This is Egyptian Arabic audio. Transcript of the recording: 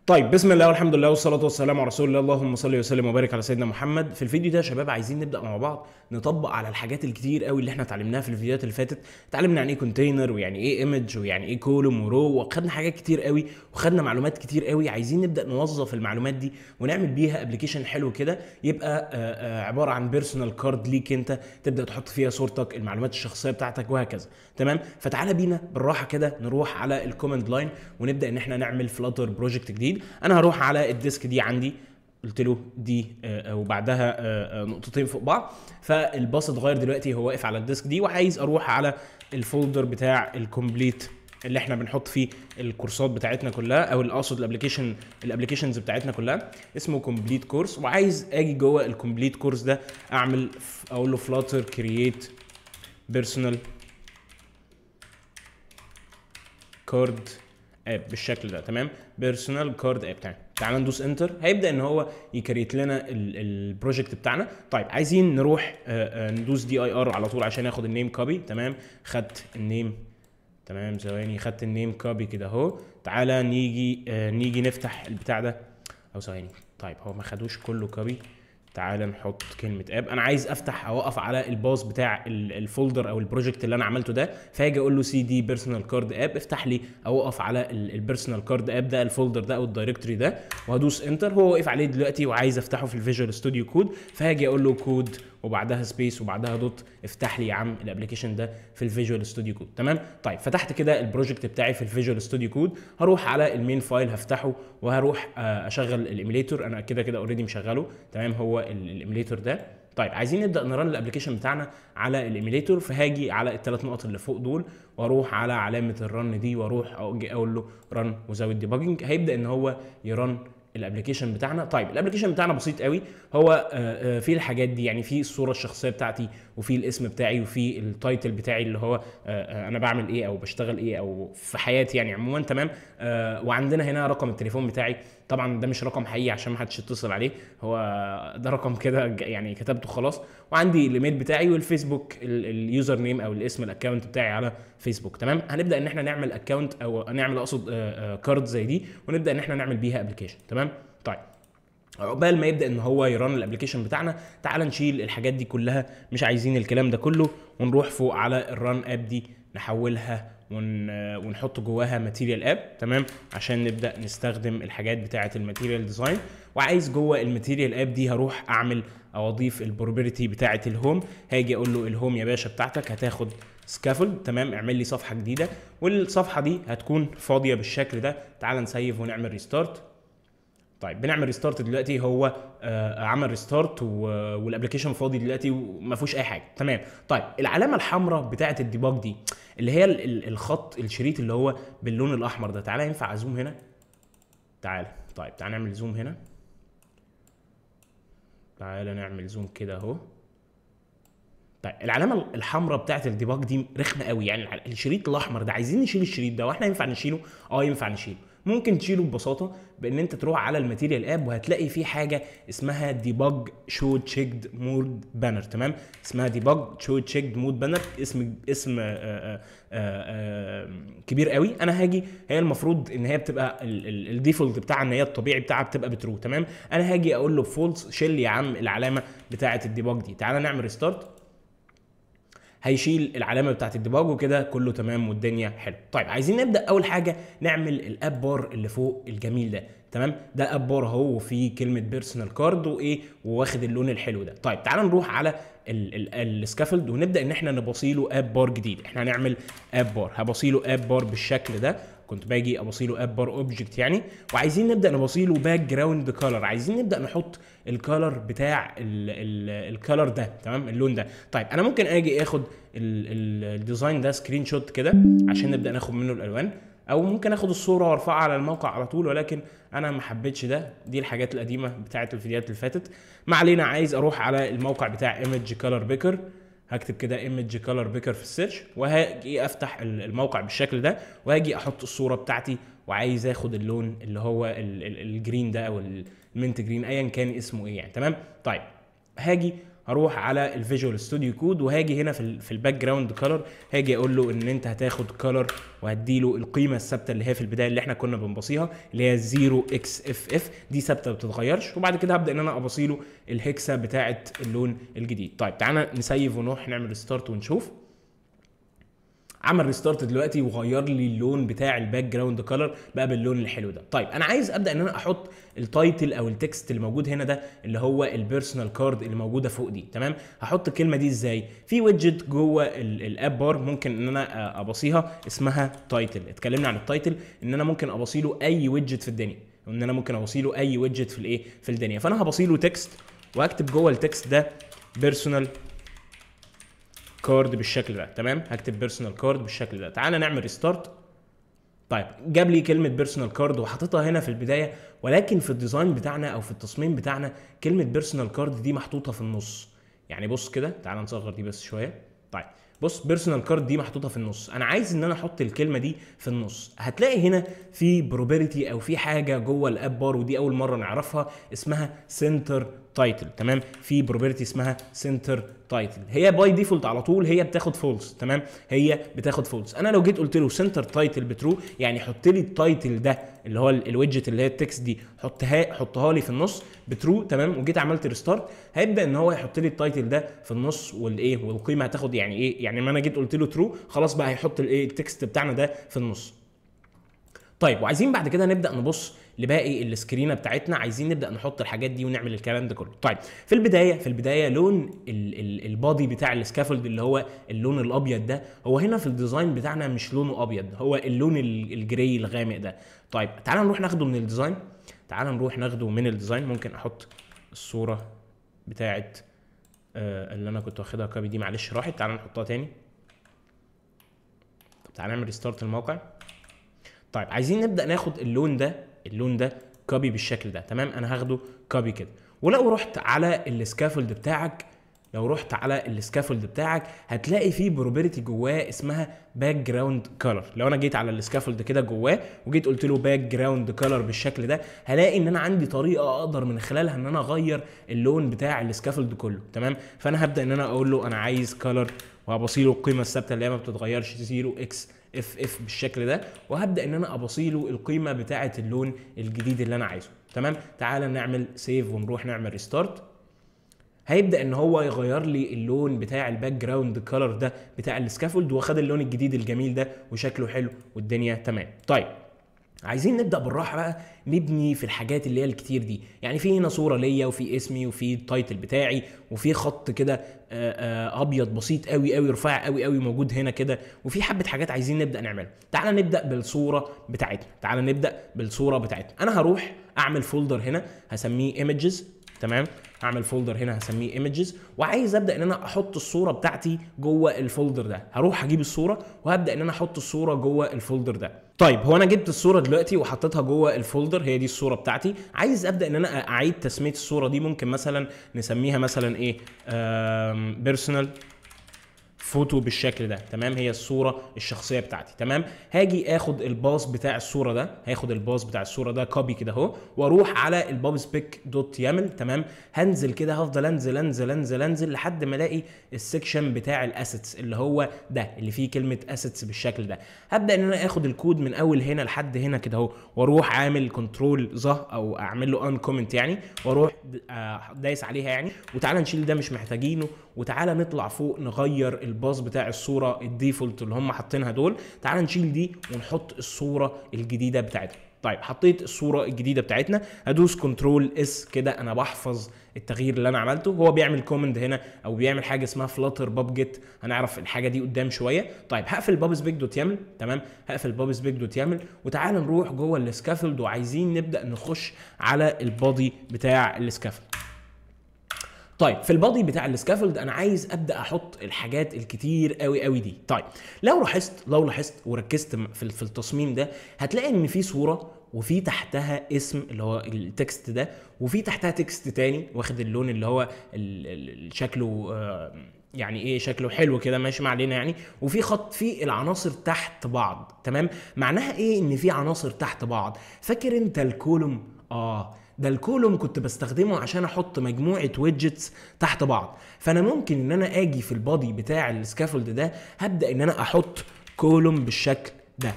طيب، بسم الله والحمد لله والصلاة والسلام على رسول الله، اللهم صل وسلم وبارك على سيدنا محمد. في الفيديو ده يا شباب عايزين نبدأ مع بعض نطبق على الحاجات الكتير قوي اللي احنا اتعلمناها في الفيديوهات اللي فاتت. اتعلمنا يعني ايه container، ويعني ايه image، ويعني ايه column و row، وخدنا حاجات كتير قوي وخدنا معلومات كتير قوي. عايزين نبدأ نوظف المعلومات دي ونعمل بيها application حلو كده، يبقى عبارة عن personal card ليك انت، تبدأ تحط فيها صورتك، المعلومات الشخصية بتاعتك وهكذا. تمام؟ فتعالى بينا بالراحة كده نروح على ال command line ونبدأ ان احنا نعمل Flutter project جديد. انا هروح على ال disk D عندي، قلت له D وبعدها نقطتين فوق بعض، فال path اتغير دلوقتي، هو واقف على ال disk D، وعايز اروح على ال folder بتاع ال complete اللي احنا بنحط فيه الكورسات بتاعتنا كلها، او اقصد ال applications بتاعتنا كلها، اسمه complete course. وعايز اجي جوه ال complete course ده اعمل اقول له Flutter create personal card app بالشكل ده. تمام؟ personal card app. تمام، تعال ندوس enter، هيبدا ان هو ي create لنا ال project بتاعنا. طيب عايزين نروح ندوس dir على طول عشان اخد ال name copy. تمام، خدت ال name. تمام، ثواني، خدت ال name copy كده اهو. تعالى نيجي نفتح البتاع ده، او ثواني، طيب هو ما خدوش كله copy. تعالى نحط كلمة app. انا عايز افتح او اقف على ال path بتاع ال folder او ال project اللي انا عملته ده، فاجي اقول له cd personal card app، افتح لي او اقف على ال personal card app ده، ال folder ده او ال directory ده، وهدوس enter. هو واقف عليه دلوقتي وعايز افتحه في ال Visual Studio Code، فهاجي اقول له كود وبعدها space وبعدها dot، افتح لي يا عم ال application ده في ال Visual Studio Code. تمام؟ طيب فتحت كده ال project بتاعي في ال Visual Studio Code، هروح على ال main file هفتحه وهروح اشغل ال emulator. انا كده كده already مشغله. تمام، هو ال emulator ده. طيب عايزين نبدا ن run ال application بتاعنا على ال emulator، فهاجي على الثلاث نقط اللي فوق دول واروح على علامة ال run دي، واروح اجي اقول له run without debugging. هيبدا ان هو ي run ال application بتاعنا. طيب ال application بتاعنا بسيط قوي، هو فيه الحاجات دي، يعني فيه الصورة الشخصية بتاعتي، وفيه الاسم بتاعي، وفيه ال title بتاعي اللي هو انا بعمل ايه او بشتغل ايه او في حياتي يعني عموما. تمام، وعندنا هنا رقم التليفون بتاعي، طبعا ده مش رقم حقيقي عشان ما حدش يتصل عليه، هو ده رقم كده يعني كتبته خلاص. وعندي الايميل بتاعي والفيسبوك، ال username او الاسم ال account بتاعي على فيسبوك. تمام، هنبدا ان احنا نعمل account او نعمل اقصد card زي دي، ونبدا ان احنا نعمل بيها application. تمام؟ طيب عقبال ما يبدا ان هو ي run ال application بتاعنا، تعال نشيل الحاجات دي كلها، مش عايزين الكلام ده كله، ونروح فوق على ال run app دي نحولها ونحط جواها material app. تمام، عشان نبدا نستخدم الحاجات بتاعه ال material design. وعايز جوه ال material app دي هروح اعمل او اضيف ال property بتاعه ال home. هاجي اقول له ال home يا باشا بتاعتك هتاخد scaffold. تمام، اعمل لي صفحة جديدة، والصفحة دي هتكون فاضية بالشكل ده. تعال ن save ونعمل restart. طيب بنعمل restart دلوقتي، هو عمل restart وال application فاضي دلوقتي وما فيهوش اي حاجة. تمام، طيب العلامة الحمراء بتاعه ال debug دي اللي هي الخط الشريط اللي هو باللون الاحمر ده، تعالى ينفع ا zoom هنا؟ تعالى، طيب تعالى نعمل zoom هنا، تعالى نعمل zoom كده اهو. طيب العلامة الحمراء بتاعه ال debug دي رخمة قوي، يعني الشريط الاحمر ده عايزين نشيل الشريط ده، واحنا ينفع نشيله؟ ينفع نشيله. ممكن تشيله ببساطة بان انت تروح على ال material app وهتلاقي في حاجة اسمها debug show checked mode banner. تمام، اسمها debug show checked mode banner، اسم كبير قوي. انا هاجي، هي المفروض ان هي بتبقى ال default بتاعها، ان هي الطبيعي بتاعها بتبقى ب true. تمام، انا هاجي اقول له false، شيل يا عم العلامة بتاعه ال debug دي. تعالى نعمل restart، هيشيل العلامة بتاعت ال debug وكده كله تمام والدنيا حلو. طيب عايزين نبدا اول حاجة نعمل ال app bar اللي فوق الجميل ده. تمام، ده app bar اهو، وفيه كلمة personal card وايه، وواخد اللون الحلو ده. طيب تعالى نروح على ال scaffold ونبدا ان احنا نبصيله app bar جديد. احنا هنعمل app bar، هبصيله app bar بالشكل ده، كنت باجي ابصيله app bar object يعني. وعايزين نبدا نبصيله background color، عايزين نبدا نحط ال color بتاع ال color ده. تمام، اللون ده. طيب انا ممكن اجي اخد ال design ده screenshot كده عشان نبدا ناخد منه الالوان، او ممكن اخد الصورة وارفعها على الموقع على طول، ولكن انا ما حبيتش ده، دي الحاجات القديمة بتاعه الفيديوهات اللي فاتت. ما علينا، عايز اروح على الموقع بتاع image color picker، هكتب كده image color picker في ال search، وهاجي افتح الموقع بالشكل ده، وهاجي احط الصورة بتاعتي، وعايز اخد اللون اللي هو ال green ده او ال mint green ايا كان اسمه ايه يعني. تمام، طيب هاجي هروح على ال Visual Studio Code وهاجي هنا في ال background color، هاجي اقول له ان انت هتاخد color وهديله القيمة الثابتة اللي هي في البداية اللي احنا كنا بنبصيها اللي هي 0xFF، دي ثابتة ما بتتغيرش. وبعد كده هبدا ان انا ابصيله ال hexa بتاعه اللون الجديد. طيب تعالى ن save ونروح نعمل restart ونشوف. عمل restart دلوقتي وغير لي اللون بتاع ال background color بقى باللون الحلو ده. طيب انا عايز ابدا ان انا احط ال title او ال text اللي موجود هنا ده اللي هو ال personal card اللي موجودة فوق دي، تمام؟ هحط الكلمة دي ازاي؟ في widget جوه ال app bar ممكن ان انا ابصيها اسمها title. اتكلمنا عن ال title ان انا ممكن ابصيله اي widget في الدنيا، ان انا ممكن ابصيله اي widget في الايه في الدنيا. فانا هبصيله text واكتب جوه ال text ده personal card بالشكل ده، تمام؟ هكتب personal card بالشكل ده. تعالى نعمل restart. طيب جاب لي كلمة personal card وحاططها هنا في البداية، ولكن في ال design بتاعنا او في التصميم بتاعنا كلمة personal card دي محطوطة في النص. يعني بص كده، تعالى نصغر دي بس شوية. طيب بص، personal card دي محطوطة في النص، انا عايز ان انا احط الكلمة دي في النص. هتلاقي هنا في property او في حاجة جوه ال app bar، ودي اول مرة نعرفها، اسمها center title، تمام؟ في property اسمها center title، هي by default على طول هي بتاخد false، تمام؟ هي بتاخد false. انا لو جيت قلت له center title ب true، يعني حط لي ال title ده اللي هو ال widget اللي هي ال text دي، حطها لي في النص ب true، تمام؟ وجيت عملت restart، هيبدا ان هو يحط لي ال title ده في النص، والايه والقيمة هتاخد يعني ايه، يعني ما انا جيت قلت له true خلاص بقى هيحط الايه ال text بتاعنا ده في النص. طيب وعايزين بعد كده نبدا نبص لباقي ال screen بتاعتنا، عايزين نبدا نحط الحاجات دي ونعمل الكلام ده كله. طيب في البداية لون ال body بتاع ال scaffold اللي هو اللون الابيض ده، هو هنا في ال design بتاعنا مش لونه ابيض، هو اللون ال gray الغامق ده. طيب تعالى نروح ناخده من ال design، تعالى نروح ناخده من ال design. ممكن احط الصورة بتاعت اللي انا كنت واخدها copy دي، معلش راحت، تعالى نحطها تاني. طب تعالى نعمل restart الموقع. طيب عايزين نبدا ناخد اللون ده، اللون ده copy بالشكل ده، تمام؟ انا هاخده copy كده، ولو رحت على ال scaffold بتاعك، لو رحت على ال scaffold بتاعك هتلاقي فيه property جواه اسمها background color. لو انا جيت على ال scaffold كده جواه وجيت قلت له background color بالشكل ده، هلاقي ان انا عندي طريقه اقدر من خلالها ان انا اغير اللون بتاع ال scaffold كله، تمام؟ فانا هبدا ان انا اقول له انا عايز color، وهبصيله القيمة الثابتة اللي هي ما بتتغيرش 0xFF بالشكل ده، وهبدا ان انا ابصيله القيمة بتاعه اللون الجديد اللي انا عايزه، تمام؟ تعالى نعمل save ونروح نعمل restart. هيبدا ان هو يغير لي اللون بتاع ال background color ده بتاع ال scaffold، واخد اللون الجديد الجميل ده وشكله حلو والدنيا تمام. طيب عايزين نبدا بالراحة بقى نبني في الحاجات اللي هي الكتير دي، يعني في هنا صوره ليا وفي اسمي وفي ال title بتاعي وفي خط كده ابيض بسيط قوي قوي رفيع قوي قوي موجود هنا كده، وفي حبه حاجات عايزين نبدا نعملها. تعالى نبدا بالصورة بتاعتنا، تعالى نبدا بالصورة بتاعتنا. انا هروح اعمل folder هنا هسميه images، تمام؟ هعمل folder هنا هسميه images، وعايز ابدا ان انا احط الصورة بتاعتي جوه ال folder ده. هروح اجيب الصورة وهبدا ان انا احط الصورة جوه ال folder ده. طيب هو انا جبت الصورة دلوقتي وحطيتها جوه ال folder، هي دي الصورة بتاعتي. عايز ابدا ان انا اعيد تسميه الصورة دي، ممكن مثلا نسميها مثلا ايه، personal photo بالشكل ده، تمام؟ هي الصورة الشخصية بتاعتي، تمام؟ هاجي اخد ال path بتاع الصورة ده، هاخد ال path بتاع الصورة ده copy كده اهو، واروح على ال pubspec dot yaml، تمام؟ هنزل كده، هفضل انزل انزل انزل انزل لحد ما الاقي ال section بتاع ال assets اللي هو ده اللي فيه كلمة assets بالشكل ده. هبدا ان انا اخد الكود من اول هنا لحد هنا كده اهو، واروح عامل control ظ او اعمل له uncomment يعني، واروح دايس عليها يعني. وتعالى نشيل ده مش محتاجينه، وتعالى نطلع فوق نغير ال path بتاع الصورة ال default اللي هم حاطينها دول. تعال نشيل دي ونحط الصورة الجديدة بتاعتنا. طيب حطيت الصورة الجديدة بتاعتنا، هدوس control S كده، انا بحفظ التغيير اللي انا عملته. هو بيعمل command هنا او بيعمل حاجة اسمها flutter pub get، هنعرف الحاجة دي قدام شوية. طيب هقفل pubspec dot yaml، تمام؟ هقفل pubspec dot yaml، وتعال نروح جوه ال scaffold، وعايزين نبدا نخش على ال body بتاع ال scaffold. طيب في ال body بتاع ال scaffold انا عايز ابدا احط الحاجات الكتير قوي قوي دي. طيب لو لاحظت وركزت في التصميم ده، هتلاقي ان في صوره وفي تحتها اسم اللي هو ال text ده، وفي تحتها text تاني واخد اللون اللي هو شكله يعني ايه، شكله حلو كده ماشي ما علينا يعني، وفي خط في العناصر تحت بعض، تمام؟ معناها ايه ان في عناصر تحت بعض؟ فاكر انت ال column؟ ده ال column كنت بستخدمه عشان احط مجموعة widgets تحت بعض. فانا ممكن ان انا اجي في ال body بتاع ال scaffold ده، هبدا ان انا احط column بالشكل ده.